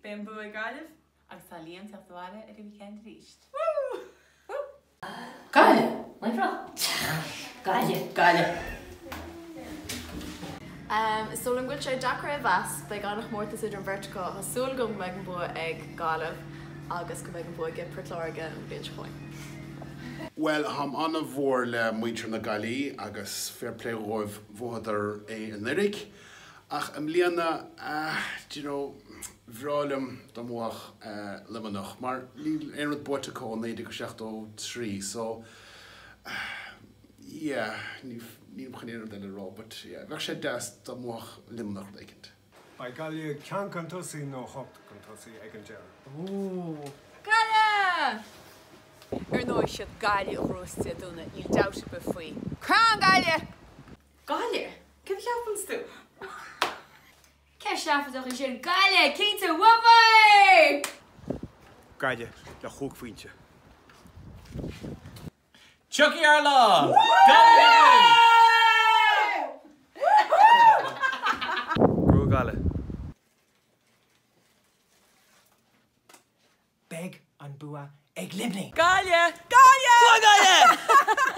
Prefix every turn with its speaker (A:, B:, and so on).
A: Beidh an bua ag Gaillimh.
B: Agus tá Liam teacht abhaile ar an weekend arís.
A: Woo!
C: Gaillimh! Luimneach! Gaillimh! Gaillimh!
D: Is dóigh liom go bhfuil sé deacair é a mheas. Beidh an-chomórtas idir an bheirt acu. Tá súil agam go mbeidh an bua ag Gaillimh agus go mbeidh an bua ag Port Láirge an bhliain seo chugainn.
E: Bhuel, táim an-mhór le muintir na Gaillimhe agus fair play dhóibh, bhuadar é anuraidh. Ach i mbliana, ah, do you know, bhreá liom dá mbuafadh Luimneach mar níl aon rud buaite acu ó 1973 so, yeah, nílim chun aon rud eile a rá but yeah, bheadh sé deas dá mbuafadh Luimneach rud éicint.
F: Beidh Gaillimh ceann chun tosaigh nó hocht chun tosaigh ag an deireadh.
G: Gaillimh! Ar ndóigh, siad Gaillimh a ghnóthós Dé Domhnaigh, níl dabht ar bith faoi. Come on Gaillimh!
A: Gaillimh? Céard a cheapanns tú?
G: Ceist seafóideach í sin. Gaillimh! Cinnte! Whoopee!
H: Gaillimh le chúig phointe.
I: Tiocfaidh ár lá! Gaillimh!
H: Go Gaillimh.
J: Beidh an bua ag Luimnigh!
A: Gaillimh! Gaillimh!
I: Go Gaillimh!